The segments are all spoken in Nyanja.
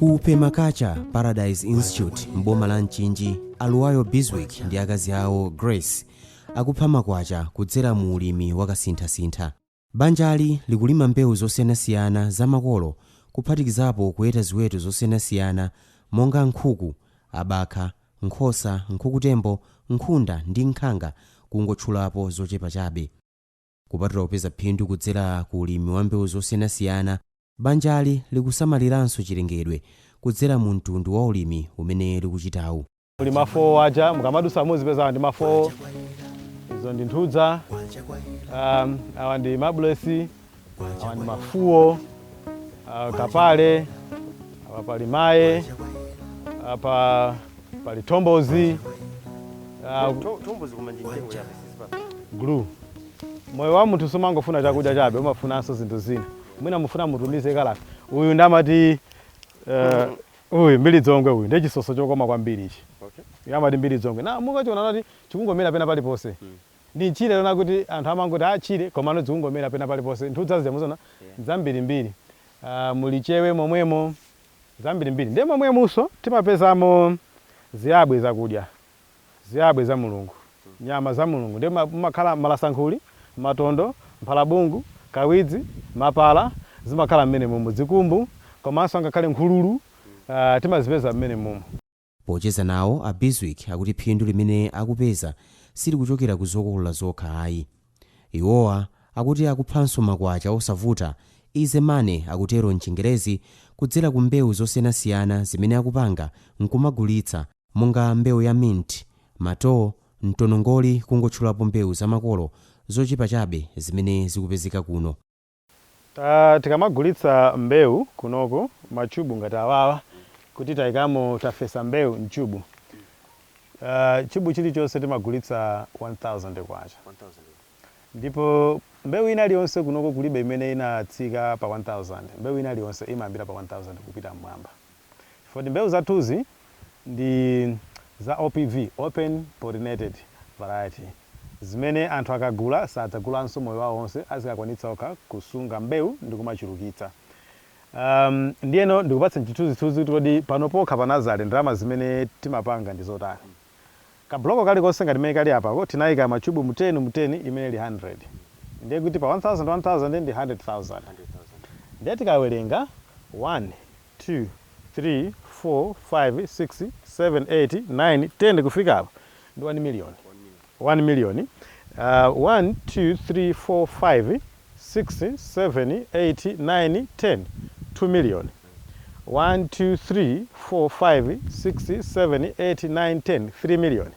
Ku Permaculture Paradise Institute m'boma la Mchinji, Aluwayo Biswick ndi akazi awo Grace akupha makwacha kudzera mu ulimi wakasinthasintha. Banjali likulima mbewu zosiyanasiyana zamakolo, kuphatikizapo kuweta ziweto zosiyanasiyana monga nkhuku, abakha, nkhosa, nkhukutembo, nkhunda ndi nkhanga, kungotchulapo zochepa chabe. Kupatula kupeza phindu kudzera ku ulimi wa mbewu zosiyanasiyana, banjali likusamaliranso chilengedwe kudzera mu mtundu wa ulimi umene likuchitawu. Muli mafowo aja, mukamadusa muzipeza ndi mafowo. Izo ndi nthudza, awa ndi mabulesi, awa ndi mafuwo, kapale, apa pali maye, apa pali thombozi, glue. Moyo wa munthu sumangofuna chakudya chabe, umafunanso zinthu zina. Mwina mufuna mutumize kalata. Uyu ndamati uyu mbilidzongwe, uyu ndi chisoso chokoma kwambiri ichi. Okay. Amati mbilidzongwe na mukachiona nati chikungomera pena paliponse. Ndi mchire lona kuti anthu amangoti a chire, komano zikungomera pena paliponse. Nthudza zija muzona zambirimbiri. Muli chewe momwemo, zambirimbiri. Ndiye momwemunso timapezamo ziyabwe zakudya, ziyabwe za Mulungu, nyama za Mulungu. Ndiye mumakhala malasankhuli, matondo, mphalabungu, kawidzi, mapala, zimakhala mmene mumu, zikumbu, komanso angakhale nkhululu, timazipeza mmene mumu. Pocheza nawo, a Biswick akuti phindu limene akupeza silikuchokera ku zokolola zokha ayi. Iwowa akuti akuphanso makwacha osavuta, easy money akutero mchingerezi, kudzera ku mbewu zosiyanasiyana zimene akupanga nkumagulitsa, monga mbewu ya mint, mato, mtonongoli, kungotchulapo mbewu zamakolo zochepa chabe zimene zikupezeka kuno. Tikamagulitsa mbewu kunoko, machubu ngati awawa, kuti tayikamo, tafesa mbewu mchubu, chubu chilichonse timagulitsa 1000 kwacha. Ndipo mbewu ina iliyonse kunoko kulibe imene inatsika pa 1000. Mbewu ina iliyonse imayambira pa 1000 kupita mmwamba, chifukwa mbewu zathuzi ndi za OPV, open pollinated variety, zimene anthu akagula sadzagulanso moyo wawo wonse, azikakwanitsa okha kusunga mbewu ndi kumachulukitsa. Ndiyeno ndikupatsa chithunzithunzi kuti kodi pano pokha pa nursery ndalama zimene timapanga ndi zotani. Kabloko kalikonse ngati mene kali apako, tinayika machubu mu 10 mu 10, imene ili 100. Ndiye kuti pa 1000 1000 ndi 100,000. Ndiye tikawerenga 1, 2, 3, 4, 5, 6, 7, 8, 9, 10 kufika apo ndi 1 million, 1 million. 1, 2, 3, 4, 5, 6, 7, 8, 9, 10, 2 million. 1, 2, 3, 4, 5, 6, 7, 8, 9, 10, 3 million.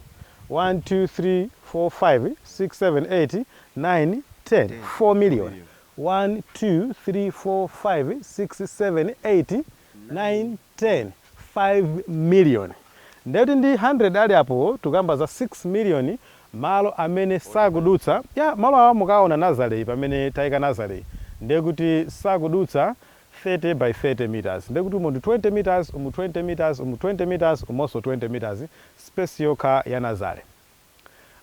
1, 2, 3, 4, 5, 6, 7, 8, 9, 10, 4 million. 1, 2, 3, 4, 5, 6, 7, 8, 9, 10, 5 million. Ndekuti ndi 100 ali apo, tukamba za 6 million, malo amene sakudutsa ya malo awa. Mukaona nursery, pamene tayika nursery, ndekuti sakudutsa 30 by 30 meters. Ndekuti umu ndi 20 meters, umu 20 meters, umu 20 meters, umonso 20 meters, space yokha ya nursery.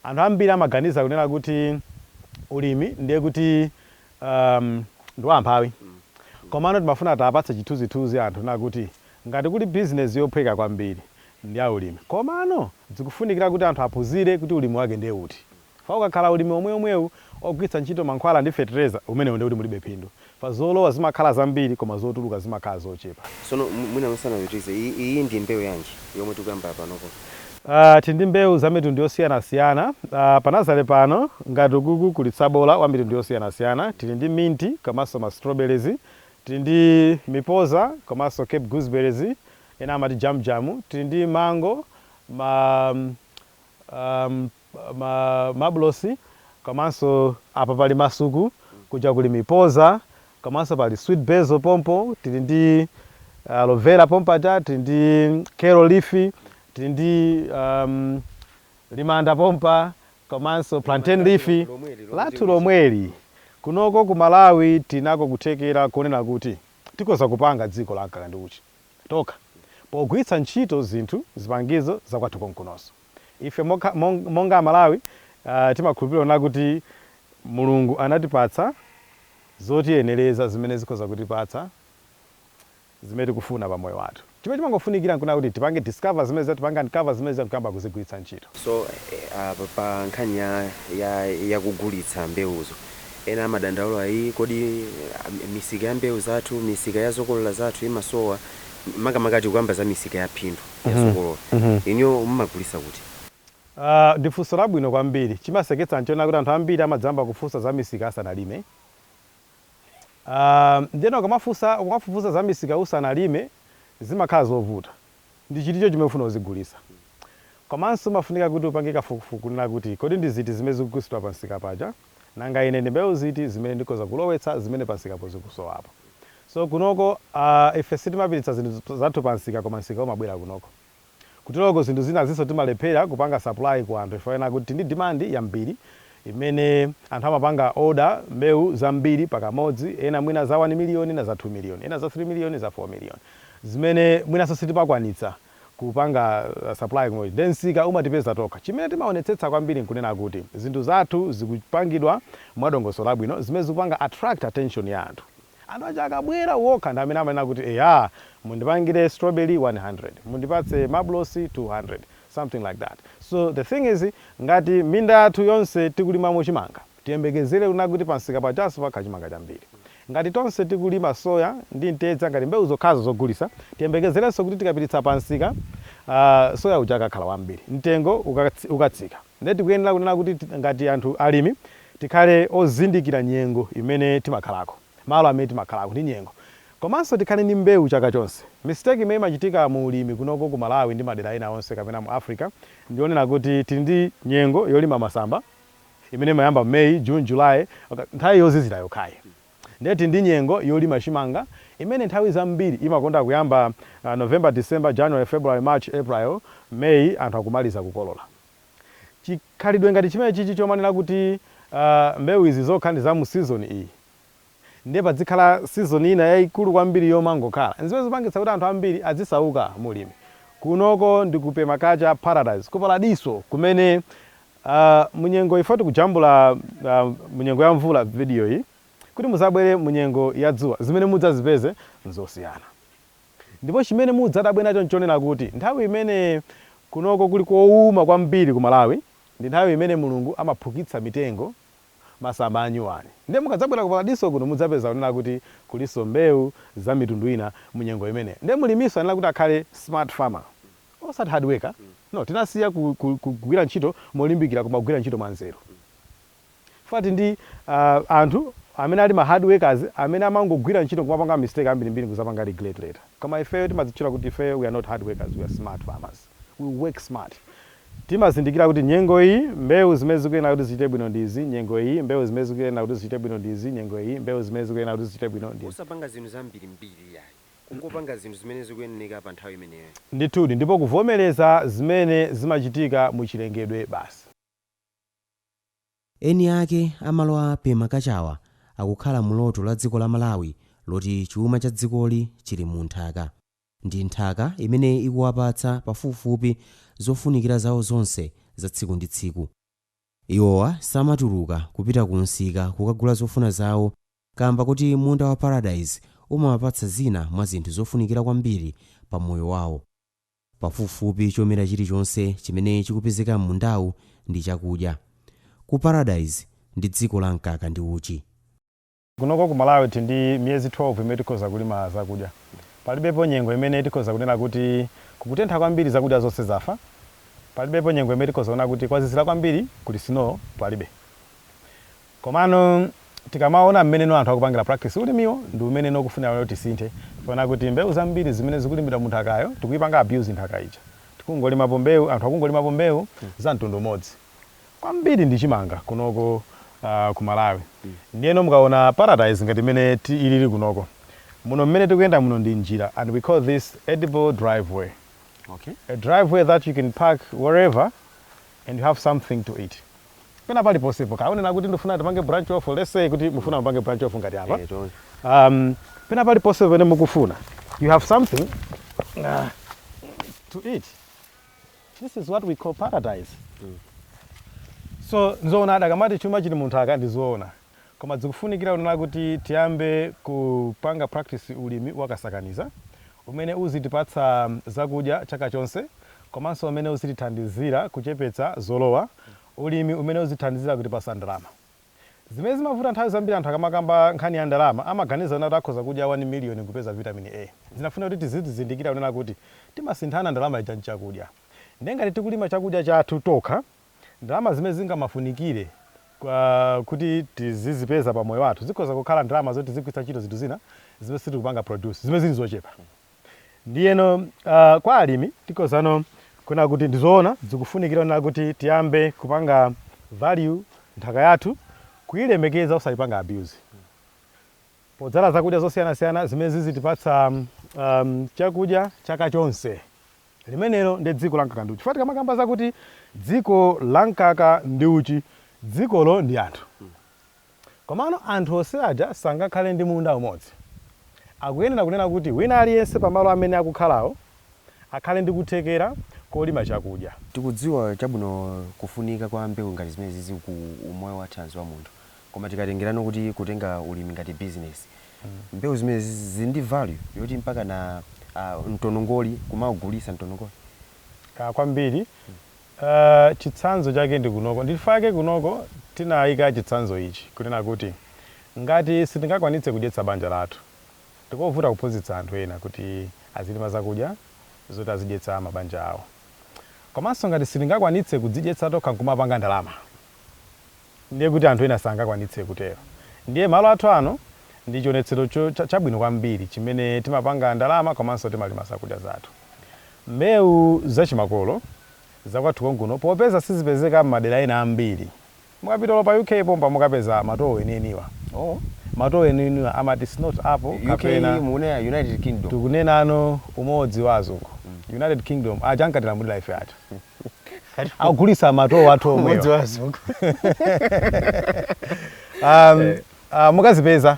Anthu ambiri amaganiza kunena kuti ulimi ndiye kuti ndi wamphawi, komano timafuna tiapatse chithunzithunzi anthu nakuti ngati kuli business yophweka kwambiri ndi ya ulimi, komano zikufunikira kuti anthu aphunzire kuti ulimi wake ndiye uti. Fa ukakhala ulimi omweomwewu ogwiritsa ntchito mankhwala ndi fetereza umenewu, ndiye kuti mulibe phindu. Fa zolowa zimakhala zambiri koma zotuluka zimakhala zochepa. Sono mwina musanapitirize, iyi ndi mbewu yanji yomwe tikuyamba panopo? Tili ndi mbewu za mitundu yosiyanasiyana pa nursery pano. Ngati ukuku kuli tsabola wa mitundu yosiyanasiyana, tili ndi minti komanso ma strawberries, tili ndi mipoza komanso cape gooseberries, ena amati jamujamu, tili ndi mango, ma mabulosi, komanso apa pali masuku, kuja kuli mipoza, komanso pali sweet basil pompo, tili ndi aloe vera pompaja, tili ndi kale leaf, tili ndi limanda pompa, komanso plantain leaf. Lomweli, lomwe. Lathu lomweli kunoko ku Malawi tinako kuthekera kunena kuti tikoza kupanga dziko la mkaka ndi uchi tokha pogwiritsa ntchito zinthu, zipangizo zakwathu konkunonso. Ife monga Amalawi timakhulupirira kuti Mulungu anatipatsa zotiyenereza zimene zikhoza kutipatsa Zimene tikufuna pa moyo wathu, chimene chimangofunikira nkuna kuti tipange discover zimene, tipange uncover zimene, tikuyamba kuzigwiritsa ntchito. So apa pa nkhani ya kugulitsa mbewuzo, ena amadandaula iyi, kodi misika ya mbewu zathu, misika ya zokolola zathu imasowa, makamaka tikuyamba za misika ya phindu ya zokolola. Inyo mumagulitsa kuti? Ndi funso labwino kwambiri. Chimaseketsa nchona kuti anthu ambiri amadzamba kufunsa za misika asanalime. Ndiyeno ukamafufuza za misika usanalime, zimakhala zovuta. Ndi chiticho chimene ufuna uzigulisa. Komanso mafunika kuti upange kafukufuku kunena kuti kodi ndi ziti zimene zikugulitsidwa pa msika paja, nanga ine ndi mbewu ziti zimene ndikhoza kulowetsa zimene pa msikapo zikusowapo? So kunoko ife sitimapititsa zinthu zathu pa msika, koma msika umabwera kunoko. Kuteroko zinthu zina zinso timalephera kupanga supply ku anthu ifena kuti ndi demand yambiri imene anthu amapanga order mbewu zambiri pakamodzi, ena mwina za 1 million, ena za 2 million, ena za 3 million, za 4 million, zimene mwinanso sitipakwanitsa kupanga supply kumodzi. Then msika umatipeza tokha. Chimene timaonetsetsa kwambiri nkunena kuti zinthu zathu zikupangidwa mwadongosolo labwino, zimene zikupanga attract attention ya anthu. Anthu aja akabwera wokha ndi amene amanena kuti, "Eya, mundipangire strawberry 100, mundipatse mablosi 200," something like that. So the thing is, ngati minda yathu yonse tikulimamo chimanga, tiyembekezere kuna kuti pamsika pachaso pakhala chimanga chambiri. Ngati tonse tikulima soya ndi mtedza ngati mbewu zokhazo zogulisa, tiyembekezerenso kuti tikapititsa pamsika, soya uja akakhala wambiri, mtengo ukatsika. Ndiye tikuyenera kunena kuti ngati anthu alimi tikhale ozindikira nyengo imene timakhalako, malo amene timakhalako ndi nyengo, komanso tikhale ndi mbewu chaka chonse. Mistake imene imachitika mu ulimi kunoko ku Malawi ndi madera ena onse kapena mu Africa ndionena kuti tili ndi nyengo yolima masamba imene imayamba May, June, July, nthawi yozizira yokhayi. Ndiye tili ndi nyengo yolima chimanga imene nthawi zambiri imakonda kuyamba November, December, January, February, March, April, May, anthu akumaliza kukolola. Chikhalidwe ngati chimene chichi chomanena kuti mbewu izi zokha ndi za mu season iyi, ndiye padzikhala season ina yayikulu kwambiri yomangokhala, zimene zipangitsa kuti anthu ambiri adzisauka mulimi. Kunoko ndi ku Permaculture Paradise, ku paradiso kumene munyengo ife tikujambula munyengo ya mvula video iyi, kuti muzabwere munyengo ya dzuwa, zimene mudzazipeze nzosiyana. Ndipo chimene mudzadabwe nacho nchonena kuti nthawi imene kunoko kuli kowuma kwambiri ku Malawi ndi nthawi imene Mulungu amaphukitsa mitengo masamba anyuwani. Ndiye mukadzabwera ku paradiso kuno, mudzapeza kunena kuti kulinso mbewu za mitundu ina munyengo imeneyo. Ndiye mulimiso anena kuti akhale smart farmer, osati hard worker, no. Tinasiya kugwira ntchito molimbikira koma kugwira ntchito mwanzeru. Fati ndi anthu amene ali ma hard workers amene amangogwira ntchito kumapanga mistake ambirimbiri, kuzapanga regret later. Koma ifeyo timadzitchula kuti ifeyo we are not hard workers, we are smart farmers. We work smart. Timazindikira kuti nyengo iyi mbewu zimene zikuyenera kuti zichite bwino ndi izi, nyengo iyi mbewu zimene zikuyenera kuti zichite bwino ndi izi, nyengo iyi mbewu zimene zikuyenera kuti zichite bwino ndi izi. Usapanga zinthu zambirimbiri yayi, kungopanga zinthu zimene zikuyenera pa nthawi imeneyo. Ndithudi, ndipo kuvomereza zimene zimachitika mu chilengedwe basi. Eni ake amalo a permaculture akukhala muloto la dziko la Malawi loti chuma cha dzikoli chili mu nthaka, ndi nthaka imene ikuwapatsa pafupifupi zofunikira zawo zonse za tsiku ndi tsiku. Iwowa samatuluka kupita ku msika kukagula zofuna zawo kamba kuti munda wa Paradise umawapatsa zina mwa zinthu zofunikira kwambiri pa moyo wawo. Pafupifupi chomera chilichonse chimene chikupezeka m'mundawu ndi chakudya. Ku Paradise ndi dziko la mkaka ndi uchi. Kunoko ku Malawi tili ndi miyezi 12 imene tikhoza kulima zakudya. Palibepo nyengo imene tikhoza kunena kuti kukutentha kwambiri, zakudya zonse zafa. Palibepo nyengo imene tikhoza kunena kuti kwazizira kwambiri, kuli snow, palibe. Komano tikamaona mmene anthu akupangira practice ulimiwo, ndi umene nokufunira kuti tisinthe, funa kuti mbewu zambiri zimene zikulimidwa mu nthakayo tikuyipanga abuse nthaka ija. Tikungolimapo mbewu, anthu akungolimapo mbewu za mtundu umodzi kwambiri, ndi chimanga kunoko ku Malawi. Ndiyeno mukaona paradise ngati imene ilili kunoko muno, mmene tikuyenda muno ndi njira, and we call this edible driveway, a driveway that you can park wherever and you have something to eat pena paliponsepo. Kaonena kuti ndifuna tipange branch off, let's say kuti mufuna mupange branch off ngati apa, Eh, tione. Pena paliponse pamene mukufuna, you have something to eat. This is what we call paradise. So nzoona adakamati chuma chili munthaka, ndizoona, koma zikufunikira kunena kuti tiyambe kupanga practice ulimi wakasakaniza. Umene uzitipatsa zakudya chaka chonse, komanso umene uzitithandizira kuchepetsa zolowa, ulimi umene uzithandizira kutipatsa ndalama. Zimene zimavuta nthawi zambiri, anthu akamakamba nkhani ya ndalama amaganiza kuti akhoza kudya 1 million kupeza vitamin A. Zinafuna kuti tizizindikira kunena kuti timasinthana ndalama ija nchakudya. Ndiye ngati tikulima chakudya chathu tokha, ndalama zimene zingamafunikire kuti tizizipeza pa moyo wathu zikhoza kukhala ndalama zoti tizigwiritsa ntchito zinthu zina zimene sitikupanga produce, zimene zili zochepa. Ndiyeno kwa alimi tikozano kuna kuti ndizoona zikufunikira kunena kuti tiyambe kupanga value nthaka yathu, kuyilemekeza, osayipanga abuse, podzala zakudya zosiyanasiyana zimene zizitipatsa chakudya chaka chonse. Limenelo ndi dziko la mkaka ndi uchi. Chifukwa tikamakamba zakuti dziko la mkaka ndi uchi, dzikolo ndi anthu. Komano anthu onse aja sangakhale ndi munda umodzi. Akuyenera kunena kuti wina aliyense pamalo amene akukhalawo akhale ndi kuthekera kolima chakudya. Tikudziwa chabwino kufunika kwa mbewu ngati zimene zizi ku umoyo wa thanzi wa munthu, koma tikatengerano kuti kutenga ulimi ngati business, mbewu zimene zizi zili ndi value yoti mpaka na mtonongoli kumagulisa mtonongoli? Ka kwambiri. Chitsanzo chake ndi kunoko. Ndifake kunoko tinayika chitsanzo ichi kunena kuti ngati sitingakwanitse kudyetsa banja lathu, ndikovuta kuphunzitsa anthu ena kuti azilima zakudya zoti azidyetsa mabanja awo. Komanso ngati sitingakwanitse kudzidyetsa tokha nkumapanga ndalama, ndiye kuti anthu ena sangakwanitse kutero. Ndiye malo athu ano ndi chionetsero chabwino kwambiri chimene timapanga ndalama komanso timalima zakudya zathu. Mbewu zachimakolo zakwathu konkuno, popeza sizipezeka m'madera ena ambiri, mukapita pa UK pompa mukapeza matowo enieniwa. Matowo enieniwa amati snot apple. UK? Kapena Mukunena United Kingdom? Tikunenano umodzi wa azungu, United Kingdom, aja ankatilamulira ife aja, akugulisa matowo athu Umodzi omwewa. wa azungu. Mukazipeza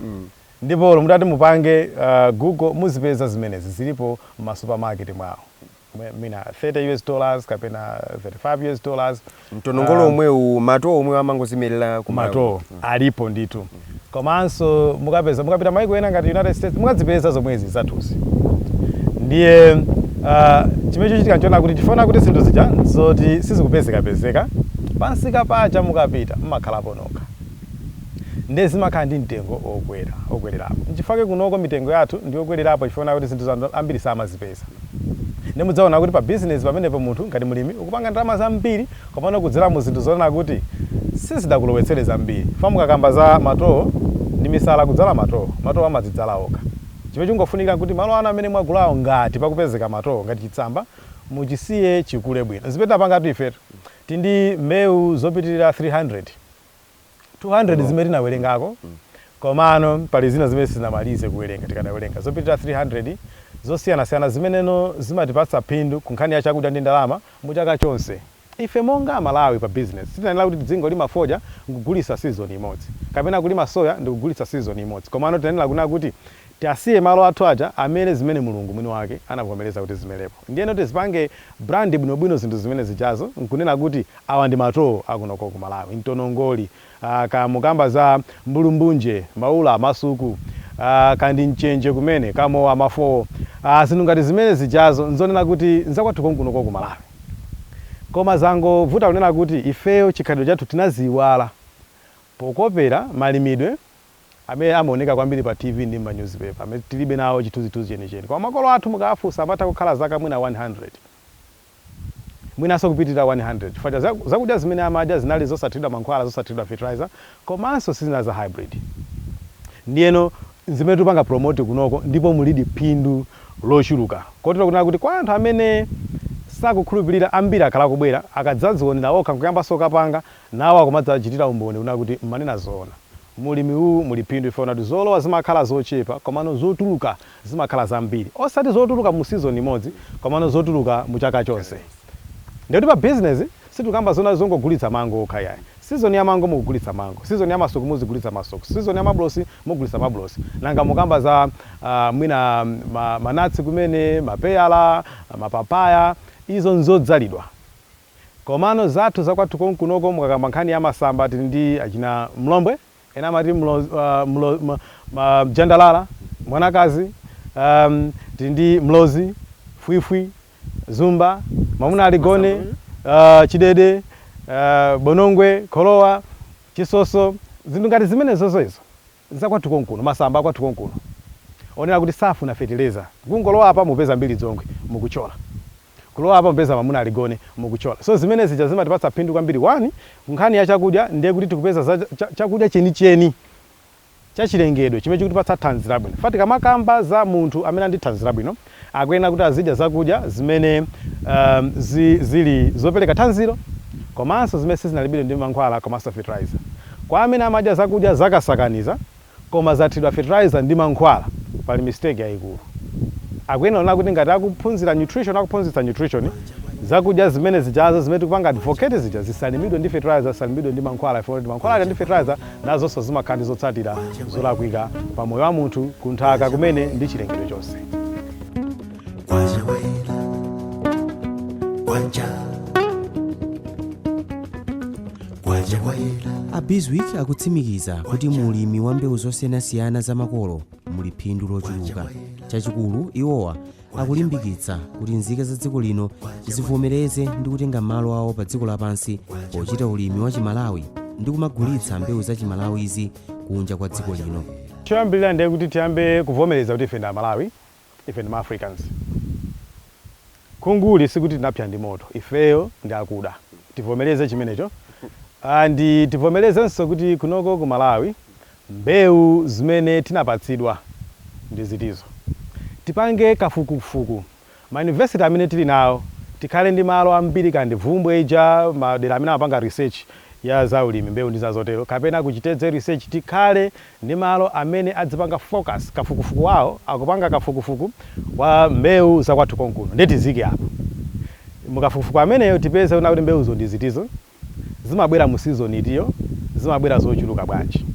ndipo mutati mupange Google muzipeza zimenezi, zilipo m'masupermarket mwawo. Mina 30 US dollars kapena 35 US dollars. Mtonongolo omwewu, matowo omwe amangozimerera ku Matowo alipo ndithu. Komanso mukapeza, mukapita maiko ena ngati United States, mukazipeza zomwezi zathuzi. Ndiye chimene chochitika nchiona kuti chifuna kuti zinthu zija zoti sizikupezekapezeka pansika paja, mukapita mmakhalapo nokha, ndiye zimakhala ndi mtengo wokwera, wokwererapo. Nchifukwa kunoko mitengo yathu ndiyokwererapo, chifukwa kuti zinthu zanthu ambiri samazipeza. Ndi mudzaona kuti pa business pamenepo munthu ngati mulimi ukupanga ndalama zambiri, komano kudzera mu zinthu zoona kuti sizidakulowetsere zambiri. Fa mukakamba za matowo ndi misala kudzala matowo, matowo amadzidzala okha. Chimene chingofunikira kuti malo anu amene mwagulawo, ngati pakupezeka matowo ngati chitsamba, muchisiye chikule bwino. Zimene tapangatu ifetu, tindi mbewu zopitirira 300, 200 zimene tinawerengako, komano pali zina zimene sitinamalize kuwerenga. Tikadawerenga zopitirira 300 zosiyanasiyana zimeneno zimatipatsa phindu ku nkhani ya chakudya ndi ndalama mu chaka chonse. Ife monga Amalawi pa business sitinayenera kuti tidzingo fodya nkugulisa season imodzi, kapena kulima soya ndikugulitsa season imodzi, komano tinayenera kunena kuti tiasiye malo athu aja amene zimene Mulungu mwini wake anavomereza kuti zimerepo. Ndiyeno tizipange brand bwinobwino zinthu zimene zijazo, nkunena kuti awa ndi matowo akunoko ku Malawi, mtonongoli, kamukamba za mbulumbunje, maula, masuku, kandi mchenje kumene kamowa, mafowo, zinthu ngati zimene zijazo nzonena kuti nzakwathu konkunoko ku Malawi. Koma zangovuta kunena kuti ifeyo chikhalidwe chathu tinaziwala pokopera malimidwe amene amaoneka kwambiri pa TV ndi m'manyuzipepa, amene tilibe nawo chithunzithunzi chenicheni. Koma makolo athu mukawafunsa amatha kukhala zaka mwina 100, mwinanso kupitirira 100, chifukwa cha zakudya zimene amadya zinali zosathiridwa mankhwala, zosathiridwa fertilizer, komanso sizinali za hybrid. Ndiyeno zimene tikupanga promote kunoko, ndipo mulidi phindu lochuluka, kotero kunena kuti kwa anthu amene sakukhulupirira, ambiri akhala kubwera akadzadzionera okha nkuyambanso kapanga nawo, akumadzachitira umboni kunena kuti mmanena zoona, mulimi uwu muli phindu. Ifuna kuti zolowa zimakhala zochepa, komano zotuluka zimakhala zambiri, osati zotuluka mu season imodzi, komano zotuluka mu chaka chonse. Ndikuti pa business sitikamba zona zongogulitsa mango okha yayi. Season ya mango mukugulitsa mango, season ya masuku muzigulitsa masuku, season ya mabulosi mugulitsa mabulosi. Nanga mukamba za mwina manatsi kumene, mapeyala, mapapaya, izo nzodzalidwa. Komano zathu zakwathu konkunoko, mukakamba nkhani ya masamba, tili ndi achina mlombwe, ena amati mlo, mlo, ma, ma, jandalala, mwanakazi, Tili ndi mlozi, fwifwi, zumba, mwamuna aligone, chidede, bonongwe, kholowa, chisoso, zinthu ngati zimene zozo izo zakwathu konkuno, masamba akwathu konkuno onera kuti safuna feteleza. Kungolowa apa mupeza mbiri dzongwe mukuchola, kulowa apa mupeza mamuna aligone mukuchola. So zimene zija zimatipatsa phindu kwambiri. One, nkhani ya chakudya, ndiye kuti tikupeza za chakudya chenicheni chachilengedwe chimene chikutipatsa thanzi labwino. Fa tikamakamba za munthu amene ali ndi thanzi labwino, akuyenera kuti azidya zakudya zimene zili zopereka thanzilo komanso zimene sizinalipidwe ndi mankhwala komanso fertilizer. Kwa amene amadya zakudya zakasakaniza koma zathidwa fertilizer ndi mankhwala, pali mistake yayikulu. Akuyenera kuti ngati akuphunzira nutrition, akuphunzitsa nutrition, zakudya zimene zijazo zimene tikupanga advocate zija zisalimidwe ndi fertilizer, zisalimidwe ndi mankhwala, ifo kuti mankhwala ndi fertilizer nazonso zimakhala ndi zotsatira zolakwika pa moyo wa munthu, kunthaka kumene ndi chilengedwe chonse. Kwacha wela, kwacha, kwacha wela. A Bizwick akutsimikiza kuti mulimi wa mbewu zosiyanasiyana zamakolo muli phindu lochuluka. Chachikulu, iwowa akulimbikitsa kuti nzika za dziko lino zivomereze ndi kutenga malo awo pa dziko lapansi pochita ulimi wa Chimalawi ndi kumagulitsa mbewu za Chimalawizi kunja kwa dziko lino. Choyambirira ndiye kuti tiyambe kuvomereza kuti ife ndi Amalawi, ife ndi ma-Africans. Khunguli sikuti tinapsa ndi moto, ifeyo ndi akuda. Tivomereze chimenecho. Ndi tivomerezenso kuti kunoko ku Malawi mbewu zimene tinapatsidwa ndi zitizo. Tipange kafukufuku ma university amene tili nawo, tikhale ndi malo ambiri, kandi Bvumbwe ija, madera amene amapanga research ya zaulimi, mbewu ndi zazotero, kapena kuchitedze research. Tikhale ndi malo amene adzipanga focus kafukufuku wawo, akupanga kafukufuku wa mbewu zakwathu konkuno. Ndiye tizike apo mukafukufuku ameneyo, tipeze kuna kuti mbewuzo ndi zitizo, zimabwera mu season itiyo, zimabwera zochuluka bwanji.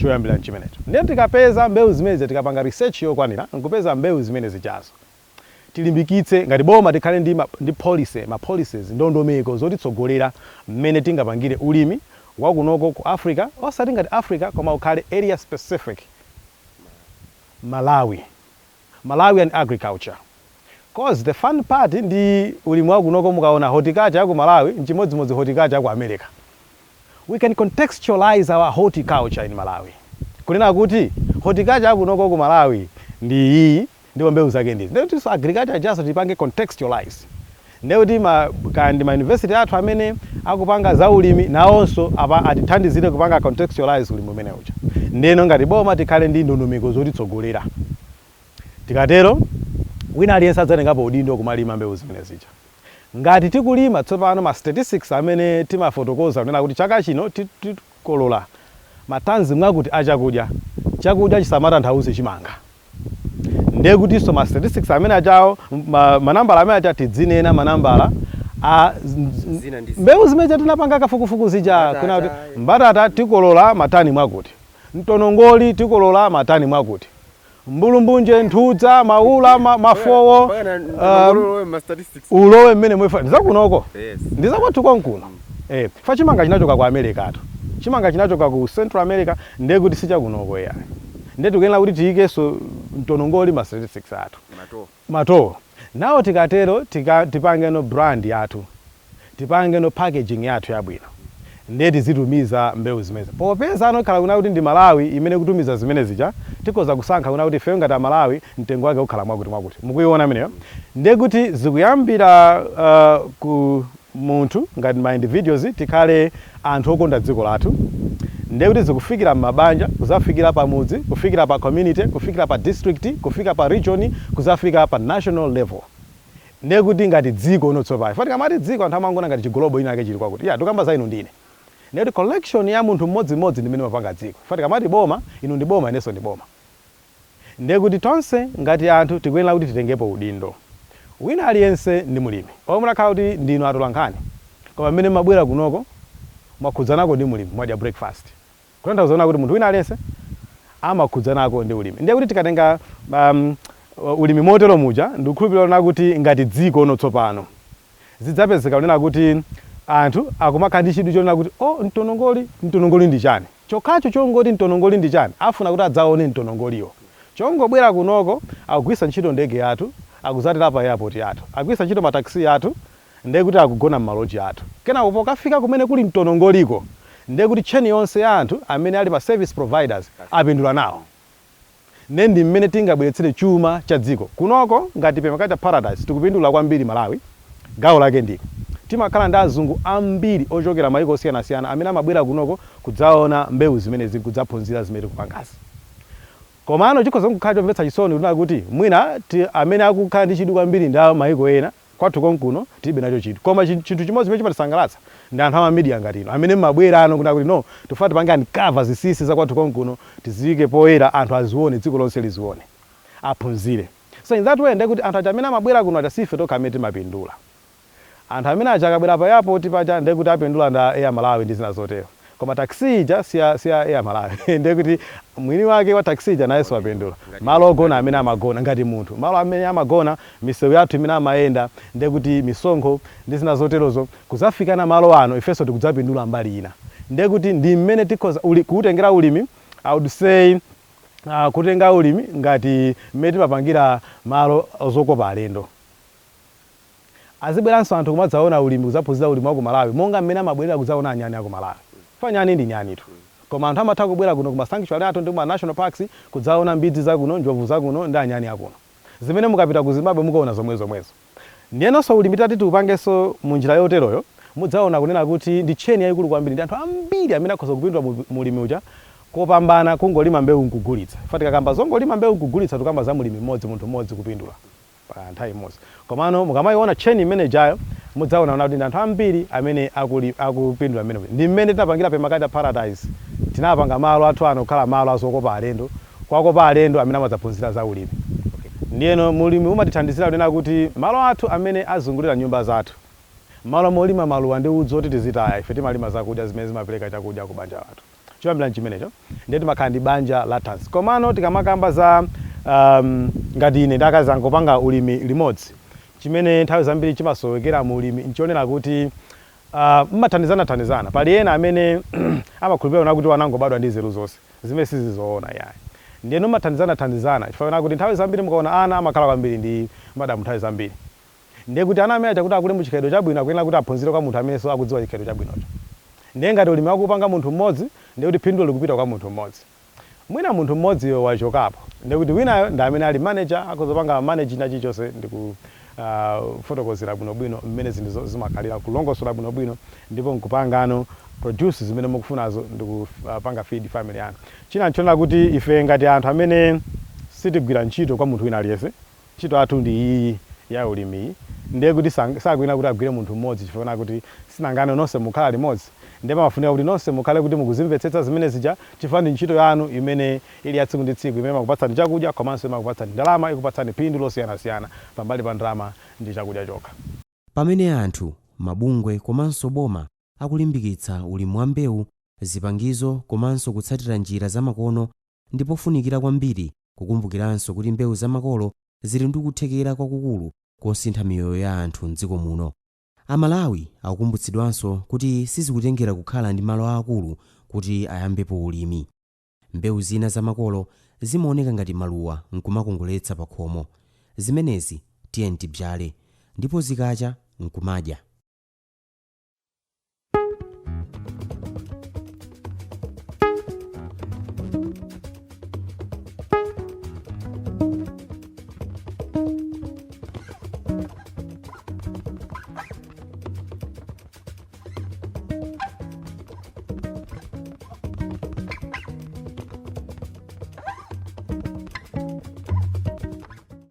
Choyambira nchimenecho. Ndiye tikapeza mbewu zimenezi, tikapanga research yokwanira nkupeza mbewu zimene zichazo, tilimbikitse ngati boma, tikhale ndi policy, ma policies, ndondomeko zotitsogolera mmene tingapangire ulimi wakunoko ku Africa, osati ngati Africa koma ukhale area specific, Malawi, Malawian agriculture. 'Cause the fun part ndi ulimi wakunoko, mukaona horticulture yaku Malawi nchimodzimodzi horticulture yaku America. We can contextualize our horticulture in Malawi, kunena kuti horticulture yakunoko ku Malawi ndi iyi ndipo mbewu zake ndizi. Ndekuti agriculture just tipange contextualize. Ndekuti kandi ma university athu amene akupanga za ulimi nawonso apa atithandizire kupanga contextualize ulimi umene uja. Ndeno ngati boma tikhale ndi ndondomeko zotitsogolera. Tikatero wina aliyense adzatengapo udindo kumalima mbewu zimene zija. Ngati tikulima tsopano, ma statistics amene timafotokoza kunena kuti chaka chino tikolola matanzi mwakuti achakudya, chakudya chisamatanthauze chimanga. Ndiye kutinso ma statistics amene achawo, manambala amene acha, tidzinena manambala a Zina ndi zina. mbewu zimene tinapanga kafukufuku zija. Mbatata. Kuna kuti mbatata tikolola matani mwakuti, mtonongoli tikolola matani mwakuti, mbulumbunje, nthudza, maula, mafowo, ulowe mmene mwefa ndizakunoko. Ndizakwathu konkuno. Fa chimanga chinachoka ku America atu, chimanga chinachoka ku Central America, ndiye kuti sichakunoko yayi. Ndiye tikuyenera kuti tiyikenso mtonongoli ma statistics athu. Mato. Matowo nawo. Tikatero tipangeno brand yathu, tipangeno packaging yathu yabwino, ndiye tizitumiza mbewu zimene popeza anokhala kuna kuti ndi Malawi imene kutumiza zimene zija. Tikhoza kusankha kuna kuti ifeyo ngati Amalawi mtengo wake ukhala mwakuti mwakuti. Mukuiona imeneyo? Ndiye kuti zikuyambira ku munthu ngati ma individuals, tikhale anthu okonda dziko lathu. Ndiye kuti zikufikira m'mabanja, kuzafikira pamudzi, kufikira pa community, kufikira pa district, kufika pa region, kuzafika pa national level. Ndiye kuti ngati dziko uno tsopano, fati kamati dziko, anthu amangona ngati chigolobo ina ake chili kwakuti ya tikamba za inu ndine. Ndiye kuti collection ya munthu mmodzimmodzi ndimene mapanga dziko. Fati kamati boma, inu ndi boma, inenso ndi boma. Ndiye kuti tonse ngati anthu tikuyenera kuti titengepo udindo. Wina aliyense ndi mulimi. Omwe munakhala kuti ndinu atolankhani, koma mmene mabwera kunoko mwakhudzanako ndi mulimi, mwadya breakfast, kutanthauza kuti munthu wina aliyense amakhudzanako ndi ulimi. Ndiye kuti tikatenga ulimi motero muja, ndikukhulupirira kuti ngati dziko uno tsopano zidzapezeka kunena kuti anthu akumakhala ndi chidwi chonena kuti, "Oh, mtonongoli, mtonongoli ndi chani?" Chokhacho chongoti mtonongoli ndi chani, afuna kuti adzaone mtonongoliwo. Chongobwera kunoko, akugwiritsa ntchito ndege yathu, akuzatera pa airport yathu, akugwiritsa ntchito mataxi athu, ndiye kuti akugona m'malodge athu. Kenako pokafika kumene kuli mtonongoliko, ndiye kuti chain yonse ya anthu amene ali ma service providers apindula nawo. Ndiye ndi mmene tingabweretsere chuma cha dziko kunoko. Ngati Permaculture Paradise, tikupindula kwambiri Malawi. Gawo lake ndiko timakhala ndi azungu ambiri ochokera mayiko osiyanasiyana amene amabwera kunoko kudzaona mbewu zimenezi, kudzaphunzira zimene tikupangazi. Komano chikhoza kukhala chomvetsa chisoni kunena kuti mwina amene akukhala ndi chidwi kwambiri ndi mayiko ena, kwathu konkuno tilibe nacho chidwi. Koma chinthu chimodzi chimene chimatisangalatsa ndi anthu ama media ngati ino amene mmabwera ano kunena kuti, no, tifuna tipange uncover zinsinsi za kwathu konkuno, tiziyike poyera, anthu azione, dziko lonse lizione, aphunzire. So in that way, ndekuti anthu aja amene amabwera kuno aja, sife tokha amene timapindula. Anthu amene aja akabwera pa airport paja, ndekuti apindula nda Air Malawi ndi zina zotero. Koma taxi ija siya Air Malawi, ndekuti mwini wake wa taxi ija nayenso apindula. Malo ogona amene amagona ngati munthu, malo amene amagona, misewu yathu imene amayenda, ndekuti misonkho ndi zina zoterozo kuzafikana malo ano, ifenso tikudzapindula mbali ina. Ndekuti ndi mmene tikhoza kuutengera ulimi. I would say kutenga ulimi ngati mmene timapangira malo ozokopa alendo, azibweranso anthu kumadzaona ulimi, kudzaphunzira ulimi wa ku Malawi, monga mmene amabwerera kudzaona anyani aku Malawi. Fa nyani ndi nyanitu, koma anthu amatha kubwera kuno kuma sanctuary athu ndi kuma national parks kudzaona mbidzi zakuno, njovu zakuno ndi anyani akuno, zimene mukapita ku Zimbabwe mukaona zomwe zomwezo. Ndiyenonso ulimi tati tiupangenso munjira yoteroyo, mudzaona kunena kuti ndi chain yayikulu kwambiri, ndi anthu ambiri amene akhoza kupindula mulimi uja, kopambana kungolima mbewu nkugulitsa. Fa tikakamba zongolima mbewu nkugulitsa, tikamba za mulimi mmodzi, munthu mmodzi kupindula pa nthawi imodzi. Komano mukamayiona chain imene ijayo, mudzaona kuti ndi anthu ambiri amene akupindula mmene. Ndi mmene tinapangira Permaculture Paradise. Tinapanga malo athu ano kukhala malo azokopa alendo, kwakopa alendo amene amadzaphunzira za ulimi. Ndiyeno mulimi umatithandizira kunena kuti malo athu amene azungulira nyumba zathu, malo molima maluwa ndi udzu oti tizitaya, ife timalima zakudya zimene zimapereka chakudya ku banja lathu. Choyambira nchimenecho, ndiye timakhala ndi banja la thanzi. Komano tikamakamba za ngati ine ndi akazi angopanga ulimi limodzi, chimene nthawi zambiri chimasowekera mu ulimi nchionera kuti mmathandizana-thandizana. Pali ena amene amakhulupirira kuti wanangobadwa ndi nzeru zonse, zimene sizizoona yayi. Ndiyeno mmathandizana-thandizana, chifukwa kuti nthawi zambiri mukaona ana amakhala kwambiri ndi madamu nthawi zambiri. Ndiye kuti ana amene aja kuti akule mu chikhalidwe chabwino, akuyenera kuti aphunzire kwa munthu amenenso akudziwa chikhalidwe chabwinocho. Ndiye ngati ulimi wakupanga munthu mmodzi, ndiye kuti phindulo likupita kwa munthu mmodzi. Mwina munthu mmodziyo wachokapo, ndiye kuti winayo ndi amene ali manager, akuzopanga manage china chilichonse ndi kufotokozera bwinobwino mmene zinthu zimakhalira, kulongosola bwinobwino, ndipo nkupangano produce zimene mukufunazo ndi kupanga feed family yanu. China nchonena kuti ife ngati anthu amene sitigwira ntchito kwa munthu wina aliyense, ntchito yathu ndi iyi ya ulimiyi, ndiye kuti sakuyenera kuti agwire munthu mmodzi, chifukwa kuti sinangano nonse mukhala limodzi. Ndiye pamafunika kuti nonse mukhale kuti mukuzimvetsetsa zimene zija, chifukwa ndi ntchito yanu imene ili ya tsiku ndi tsiku, imene imakupatsani chakudya komanso imakupatsani ndalama, ikupatsani phindu losiyanasiyana pambali pa ndalama ndi chakudya chokha. Pamene anthu, mabungwe komanso boma akulimbikitsa ulimi wa mbewu, zipangizo komanso kutsatira njira zamakono, ndipofunikira kwambiri kukumbukiranso kuti mbewu zamakolo zili ndi kuthekera kwakukulu kosintha miyoyo ya anthu mdziko muno. Amalawi akukumbutsidwanso kuti sizikutengera kukhala ndi malo aakulu kuti ayambepo ulimi. Mbewu zina zamakolo zimaoneka ngati maluwa nkumakongoletsa pa khomo. Zimenezi tiye tibzale, ndipo zikacha nkumadya.